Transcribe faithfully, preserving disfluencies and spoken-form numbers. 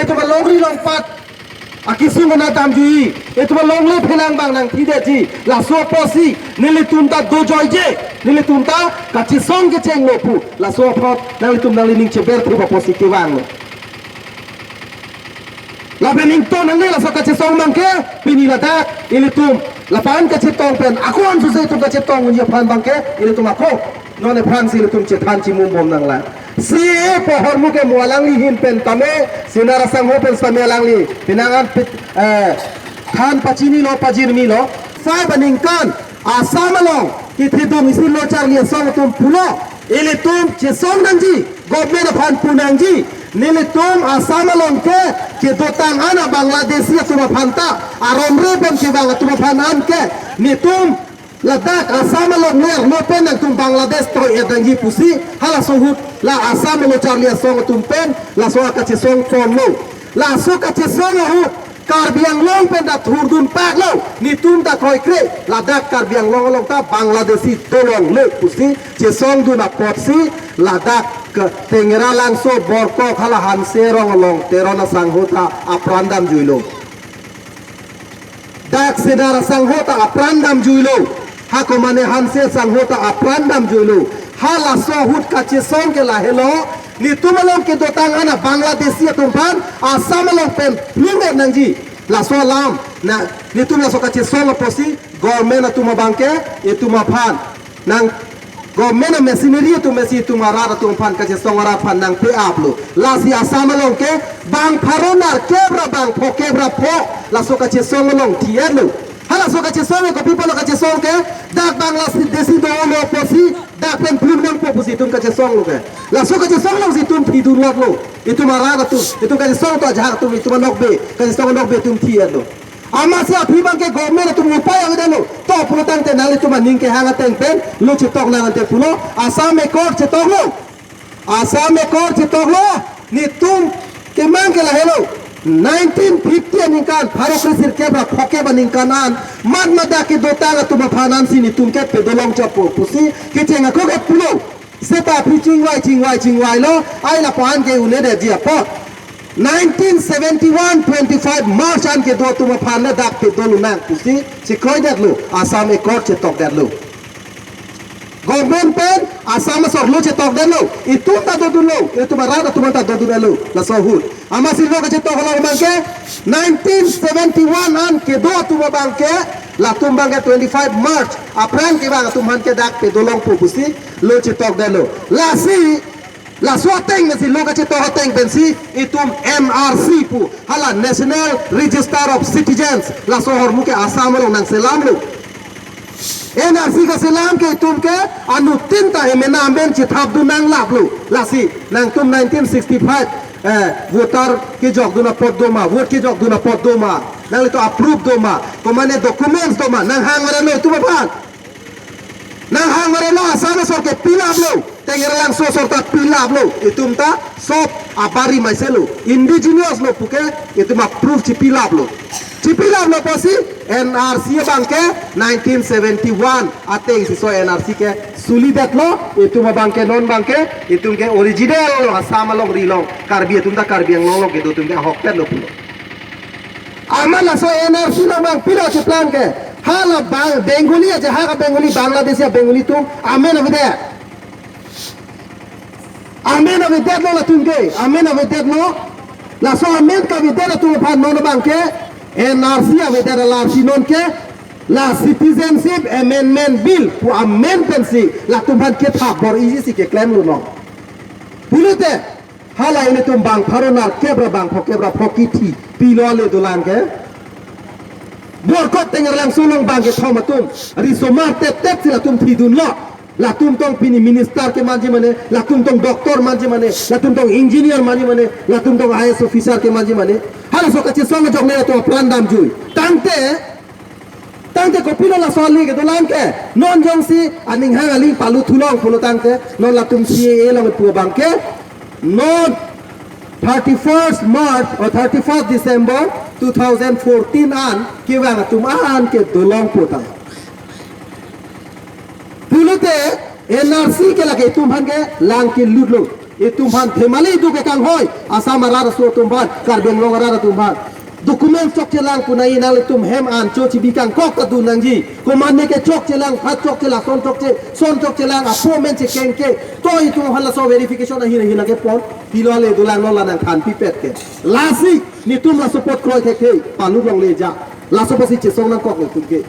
Itum alongri longpat akesung anat damjui, itum alongle phelang abang nangthidetji. Laso apotsi nelitum ta dojoije, nelitum ta kachesong kechenglo pu. Laso apot nanglitum nanglining cheberthup apotsi kevanglo. Lapen ington nangne laso kachesong abangke, pini ladak ilitum lapu-an kachetong pen ako ansose itum kachetong unji aphan abangke ilitum ako non aphrangsi ilitum chethan chimumbom nanglang. Si e pohor muke mo alangli ahin pen tame, Sena Rasangho pen tame alangli penang an pit, eh, than pachinilo, pajirmilo. Sai baningkan Assam along kethedung isi lo charli asong atum pulo, ilitum chesong nangji, government aphan pu nangji. Nelitum Assam along ke kedotang an a Bangladeshi atum aphan ta, aromre pen kevang atum aphan an ke, netum ladak Assam along ner lo pen nangtum Bangladesh toi-et nangji pusi, halaso ahut la Assam lo charli asong atum pen laso akachesong ponlo. Laso kachesong ahut Karbi Anglong pen ta thurdun paklo, netum ta kroikre, ladak Karbi Anglong along ta Bangladeshi dolongle pusi chesongdun apotsi ladak ke Tengeralangso, Borkok hala Hanse arong along Teron asangho ta apran damjuilo. Dak Sena Rasangho ta apran damjuilo. Hako mane Hanse asangho ta apran damjuilo. Halaso ahut kachesong ke lahelo. Netum along kedotang an a Bangladeshi atum aphan Assam along pen plung-et nangji. Laso alam na netum laso kachesong apotsi government atum abangke itum aphan nang government a machinery atum mesi itum arat atum aphan kachesong arat aphan nangpe-aplo. Lasi Assam along ke bang pharo nerkep ra bang phokep ra pho laso kachesong along thi-etlo. Halaso kachesong ke kopi apotlo kachesong ke, dak Bangladeshi dolo apotsi dak pen plung nangpo pusi itum kachesonglo ke. Laso kachesong alongsi itum thidun lotlo. Itum arat atum, itum kachesong atum ajahak atum, itum anokbe, kachesong anokbe itum thi-etlo. Amatsi aphi abangke government atum upai avedetlo. To pulo tangte nanglitum aning kehang ateng pen lo chetok nang ante pulo, Assam Accord chetoklo. Assam Accord chetoklo. Netum kemang ke lahelo. Nineteen fifty aningkan, pharo kre sirkep ra phokep aningkan an, mat mat dak kedotang atum aphan ansi netum ke pedolong chotpo pusi kecheng ako ke pulo. Seta aphi chingvai chingvai chingvailo, ai lapu-an ke un'edetji apot. Nineteen seventy-one twenty-five March an kedo atum aphan le dak pedolonang pusi chekroidetlo, Assam Accord chetokdetlo. Government pen Assam asor lo chetokdetlo, itum ta dodunlo, itum arat atum ta dodunlo, laso ahut. Amatsi lo kachetok along abangke, nineteen seventy-one an kedo atum abangke, latum abangke twenty-five March apran kevang atum aphan ke dak pedolongpo pusi lo chetokdetlo. Lasi, laso ateng pensi, lo kachetok ateng pensi itum N R C pu, hala National Register of Citizens, laso ahormu ke Assam along nangselamlo. N R C kaselam ke itum ke anuttin ta emena amen chethapdun nanglaplo. Lasi nangtum nineteen sixty-five, eh, voter kejokdun apot doma, vote kejokdun apot doma, nanglitum approve doma, komane documents doma, nanghang varelo itum aphan. Nanghang varelo, Assam asor ke pilaplo, Tengeralangso asor ta pilaplo, itum ta sob abari maiselo, indigenous lo puke itum approve chepilaplo. Chepilaplo apotsi N R C abangke nineteen seventy-one atengsi laso N R C ke sulidetlo, itum abangke non abangke itum ke original lo, Assam alongri along Karbi atum ta Karbi Anglong along kedo atum ke ahokpetlo pulo. Amat laso N R C along abang pilo cheplang ke, hala Bang-, Bengali aja, ha ka Bengali, Bangladeshi a Bengali atum amen avedet. Amen avedetlo latum ke, amen avedetlo. Laso amen kavedet atum aphan non abangke N R C avedet alarsi non ke la Citizenship Amendment Bill pu amen pensi latum aphan kethap bor-iji si keklemlo non. Pulote, hala ilitum bang pharo nerkep ra bang phokep ra pho kithi pilo le dolang ke. Borkok Tengeralangso along bang kethom atum risomar tep tep si latum thidunlo. Latum tong pini minister kemanji mane, latum tong doctor manji mane, latum tong engineer manji mane, latum tong I A S officer kemanji mane. Halaso kachesong ajok le latum apran damjui. Tangte, tangte kopilo laso ale kedolang ke, non jongsi aning hang aling palu thulong pulo tangte, non latum C A A along pu abangke, non thirty-first March or thirty-first December two thousand fourteen an kevang atum an kedolongpo ta. Pulote N R C ke lake itum aphan ke lang kelutlo. Itum aphan themali do ke kanghoi, Assam arat aso atum aphan, Karbi Anglong arat atum aphan. Document chokchelang pu nangji, nanglitum hem an cho chibi kangkok ta dun nangji. Komatne ke chokchelang, phat chokchelang, son chokche, son chokchelang, apo men chekeng ke. To itum aphan laso verification ahin ahin ke pon. Pilo le dolang non la nangthan pipet ke. Lasi, netum laso apot kroi thekthe, palu longle ja. Laso apotsi chesong nangkok netum ke.